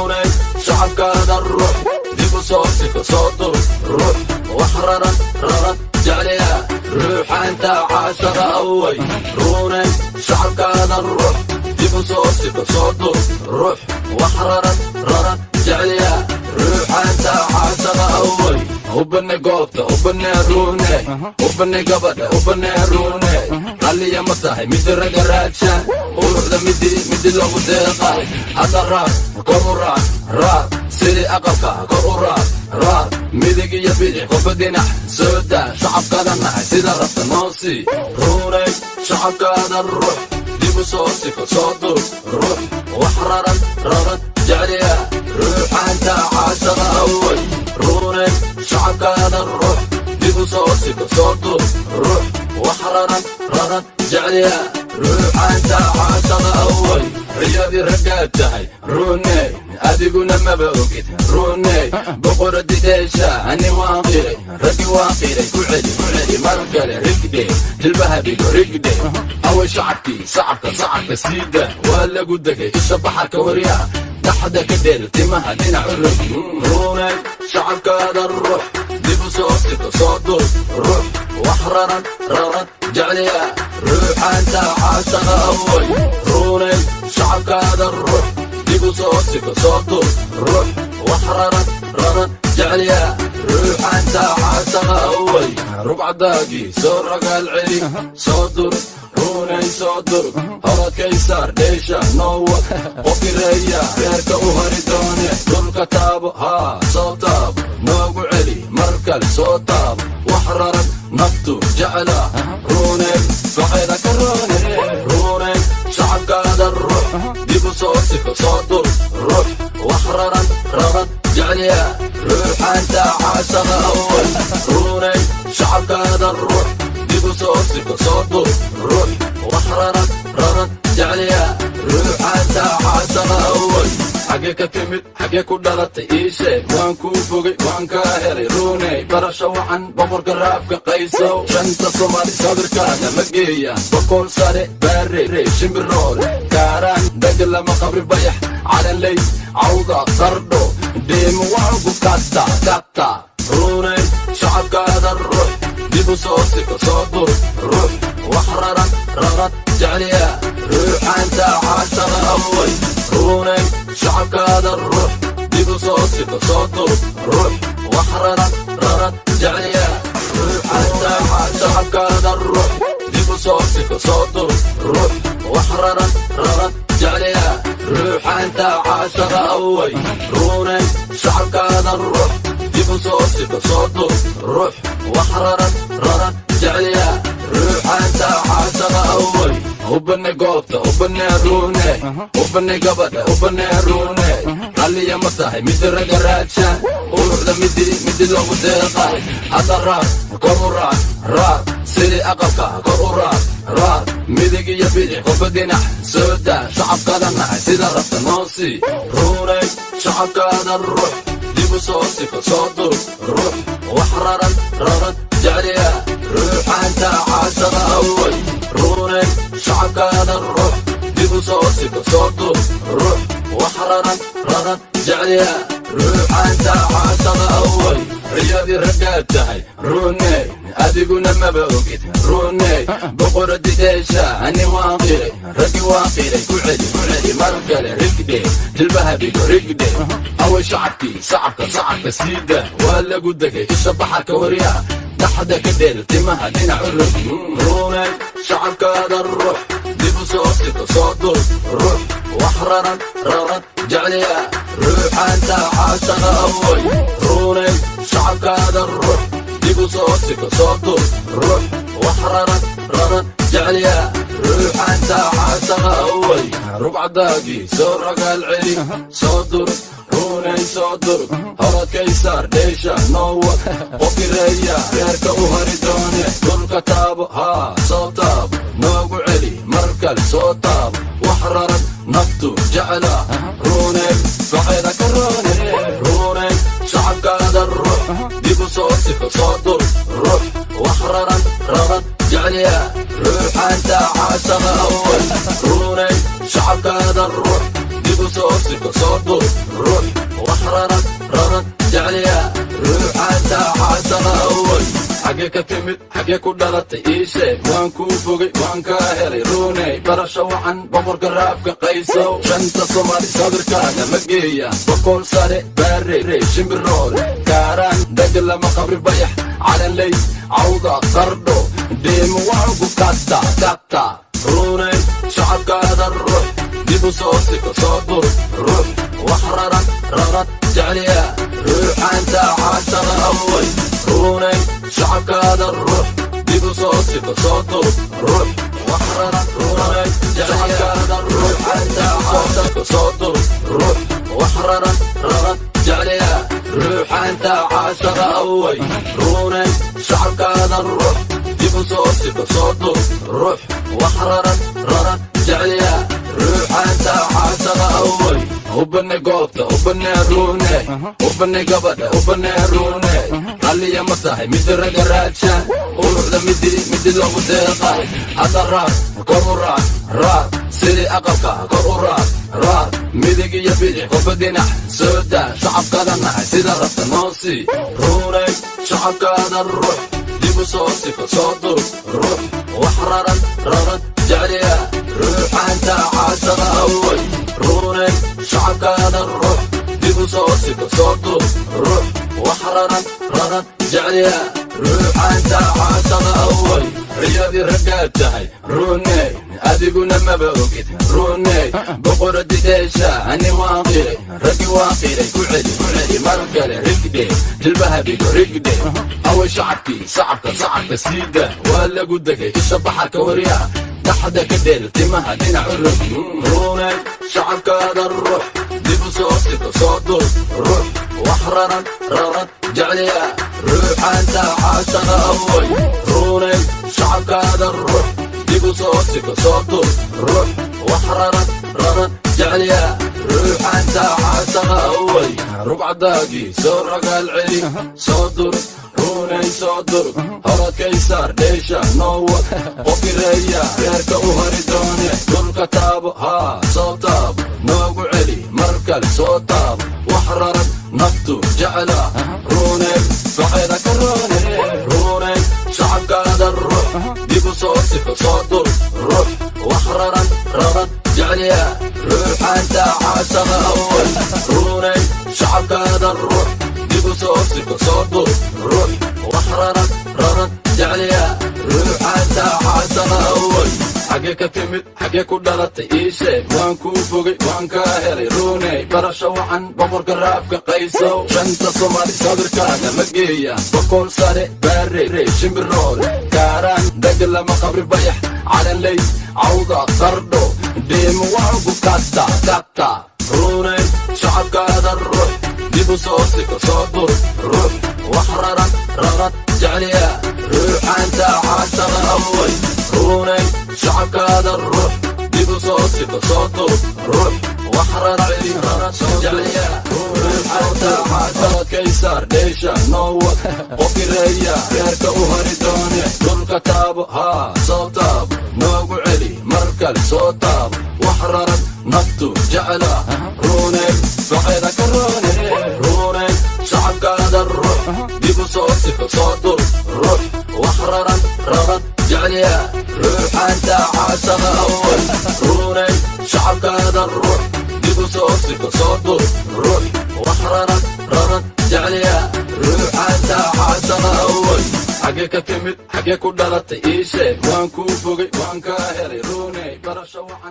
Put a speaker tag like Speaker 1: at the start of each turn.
Speaker 1: Runay, shacabkaada ruux, dib u soo siko, soo dur. Ruux wax raran raran jecliya, ruuxaanta caashaqa away. Runay, shacabkaada ruux, dib u soo siko, soo dur. Ruux wax raran raran jecliya, ruuxaanta caashaqa away. Ubane goobta, ubane ruune, ubane gabadha, ubane ruune. Ralliya ma tahay midi raga raadsha, quruxda midi midi loogu deeqay. Hadda raar, kor u raar, raar sidii aqalka, kor u raar, raar midig iyo bidix, qofba dhinac soo daa. Shacabkaada nahay, sida rabta noo sii. Ruunay, shacabkaada ruux, dib u soo siko, soo dur. Ruux wax raran raran jecliya, ruuxaanta caashaqa away. Ruunay, shacabkaada ruux, dib u soo siko, soo dur. Ruux wax raran raran jecliya, ruuxaanta caashaqa away. Riyadii raggaad tahay ruuney, adiguna maba ogid. Ruuney, boqoradideesha ani waan qiray, raggi waan qiray. Ku celi, ku celi mar kale, rigdhe jilbaha dhigo, rigdhe. Away shacabkii? Sacabka, sacabka siida, waa lagu degay. Isha baxarka waryaa, dhaxda ka dheel, timaha dhinac u rog. Ruunay, shacabkaada ruux, dib u soo siko, soo dur. Ruux wax raran raran jecliya, ruuxaanta caashaqa away. Ruunay, shacabkaada ruux, dib u soo siko, soo dur. Ruux wax raran raran jecliya, ruuxaanta caashaqa away. Rugcadaagii soo ragaal celi, soo dur. Ruunay, soo dur, horadkaysaar dheesha noowa. Qofireeya reerka u hari doone, dhulka taabo, haa, soo taabo, noogu celi mar kale, soo taabo. Wax raran naftu jecla, ruunay, faceeda ka roone. Ruunay, shacabkaada ruux, dib u soo siko, soo dur. Ruux wax raran raran jecliya, ruuxaanta caashaqa awal. Ruunay, shacabkaada ruux, dib u soo siko, soo dur. Ruux wax raran raran jecliya, ruuxaanta caashaqa awal. Xagee ka timid? Xagee ku dhalatay? Ii sheeg, waan kuu bogay, waan kaa helay. Ruuney, barasho wacan, boqorka raabka Qaysow. Shanta Soomaali sawirkaaga ma geeya. Boqol Sare, Baare, Shimbiroole, Kaaraan, Dagalama, Qabri Bayax, Calanley, Cawda, Qardho, Dheemo, waangu kata kata. Ruuney, shacabkaada ruux, dib u soo siko, soo dur. Ruux wax raran raran jecliya, ruuxaanta caashaqa away. Ruuney, shacabkaada ruux, dib u soo siko, soo dur. Ruux wax raran raran jecliya, ruuxaanta shacabkaada ruux, dib u soo siko, soo dur. Ruux wax raran raran jecliya, ruuxaanta caashaqa away. Ruuney, shacabkaada ruux, dib u soo siko, soo dur. Ruux wax raran raran jecliya, ruuxaanta caashaqa away. Ubane goobta, ubane ruune, ubane gabadha, ubane ruune. Ralliya ma tahay midi raga raadsha, quruxda midi midi loogu deeqay. Hadda raar, kor u raar, raar sidii aqalka, kor u raar, raar midig iyo bidix, qofba dhinac soo daa. Shacabkaada nahay, sida rabta noo sii. Ruunay, shacabkaada ruux, dib u soo siko, soo dur. Ruux wax raran raran jecliya, ruuxaanta caashaqa away. Ruunay, shacabkaada ruux, dib u soo siko, soo dur. Ruux wax raran raran jecliya, ruuxaanta caashaqa away. Riyadii raggaad tahay ruuney, adiguna maba ogid. Ruuney, boqoradideesha ani waan qiray, raggi waan qiray. Ku celi, ku celi mar kale, rigdhe jilbaha dhigo, rigdhe. Away shacabkii? Sacabka, sacabka siida, waa lagu degay. Isha baxarka waryaa, dhaxda ka dheel, timaha dhinac u rog. Ruuney, shacabkaada ruux, dib u soo siko, soo dur. Ruux wax raran raran jecliya, ruuxaanta caashaqa away. Ruuney, shacabkaada ruux, dib u soo siko, soo dur. Ruux wax raran raran jecliya, ruuxaanta caashaqa away. Rugcadaagii soo ragaal celi, soo dur. Ruunay, soo dur, horadkaysaar dheesha noowa. Qofireeya reerka u hari doone, dhulka taabo, haa, soo taabo, noogu celi mar kale, soo taabo. Wax raran naftu jecla, ruunay, faceeda ka roone. Ruunay, shacabkaada ruux, dib u soo siko, soo dur. Ruux wax raran raran jecliya, ruuxaanta caashaqa away. Ruunay, shacabkaada ruux, dib u soo siko. Soo dur ruux wax raran raran jecliya, ruuxaanta caashaqa away. Xagee ka timid, xagee ku dhalatay? Ii sheeg, waan kuu bogay, waan kaa helay, Ruuney. Barasho wacan, boqorka raabka Qaysow. Shanta Soomaali sawirkaaga ma geeya. Boqol Sare, Baare, Shimbirool, Kaaraan, Degalama, Qabri Bayax, Calanley, Cawda, Qardho, Dheemo, waangu kata kata. Ruuney, shacabkaada ruux dib u soo siko. Soo dur ruux wax raran raran jecliya, ruuxaanta caashaqa away. Ruuney, shacabkaada ruux dib u soo siko. Soo dur ruux wax raran ruuney shacabkaada ruuxaanta caashaqa. Soo dur ruux wax raran raran jecliya, ruuxaanta caashaqa away. Ruuney, shacabkaada ruux dib u soo siko. Soo dur ruux wax raran raran jecliya, ruuxaanta caashaqa away. Ubane goobta, ubane Ruune, ubane gabadha, ubane Ruune. Ralliya ma tahay midi raga raadshaan, quruxda midi midi loogu deeqay. Hadda raar, kor u raar raar, sidii aqalka kor u raar raar, midig iyo bidix, qofba dhinac soo daa. Shacabkaada nahay, sida rabta noo sii. Ruunay, shacabkaada ruux dib u soo siko. Soo dur ruux wax raran raran jecliya, ruuxaanta caashaqa away. Ruunay, shacabkaada ruux dib u soo siko. Soo dur ruux wax raran raran jecliya, ruuxaanta caashaqa away. Riyadii raggaad tahay, Ruuney, adiguna maba ogid. Ruuney, boqoradi dheesha, ani waan qiray, raggi waan qiray. Ku celi, ku celi mar kale, rigdhe jilbaha dhigo, rigdhe. Away shacabkii? Sacabka, sacabka siida, waa lagu degay isha baxarka. Waryaa, dhaxda ka dheel, timaha dhinac u rog. Ruuney, shacabkaada ruux dib u soo siko. Soo dur ruux wax raran raran jecliya, ruuxaanta caashaqa away. Ruuney, shacabkaada ruux dib u soo siko. Soo dur ruux wax raran raran jecliya, ruuxaanta caashaqa away. Rugcadaagii soo ragaal celi. Soo dur Ruunay, soo dur, horadkaysaar dheesha noowad. Qofireeya reerka u hari doone, dhulka taabo, haa, soo taabo, noogu celi mar kale. Soo taabo wax raran naftu jecla. Ruunay, faceeda ka roone. Ruunay, shacabkaada ruux dib u soo siko. Soo dur ruux wax raran raran jecliya, ruuxaanta caashaqa away. Ruunay, shacabkaada ruux dib u soo siko. Soo dur ruux wax raran raran jecliya, ruuxaanta caashaqa away. Xagee ka timid, xagee ku dhalatay? Ii sheeg, waan kuu bogay, waan kaa helay, Ruuney. Barasho wacan, boqorka raabka Qaysow. Shanta Soomaali sawirkaaga ma geeya. Boqol Sare, Baare, Shimbirool, Kaaraan, Degalama, Qabri Bayax, Calanley, Cawda, Qardho, Dheemo, waangu kata kata. Ruuney, shacabkaada ruux dib u soo siko. Soo dur ruux wax raran raran jecliya, ruuxaanta caashaqa away. Ruuney, shacabkaada ruux dib u soo siko. Soo dur ruux wax raran raran jecliya, ruuxaanta caashaqa. Dheesha noowad, qofireeya reerka u hari doone, dhulka taabo, haa, soo taabo, noogu celi mar kale. Soo taabo wax raran naftu jecla. Ruuney, faceeda ka roone. Ruuney, shacabkaada ruux dib u soo siko. Soo dur ruux wax raran raran jecliya, ruuxaanta caashaqa away. Ruuney, shacabkaada ruux dib u soo siko. Soo dur ruux wax raran raran jecliya, ruuxaanta caashaqa away. Xagee ka timid, xagee ku dhalatay? Ii sheeg, waan kuu bogay, waan kaa helay, Ruuney. Barasho wacan.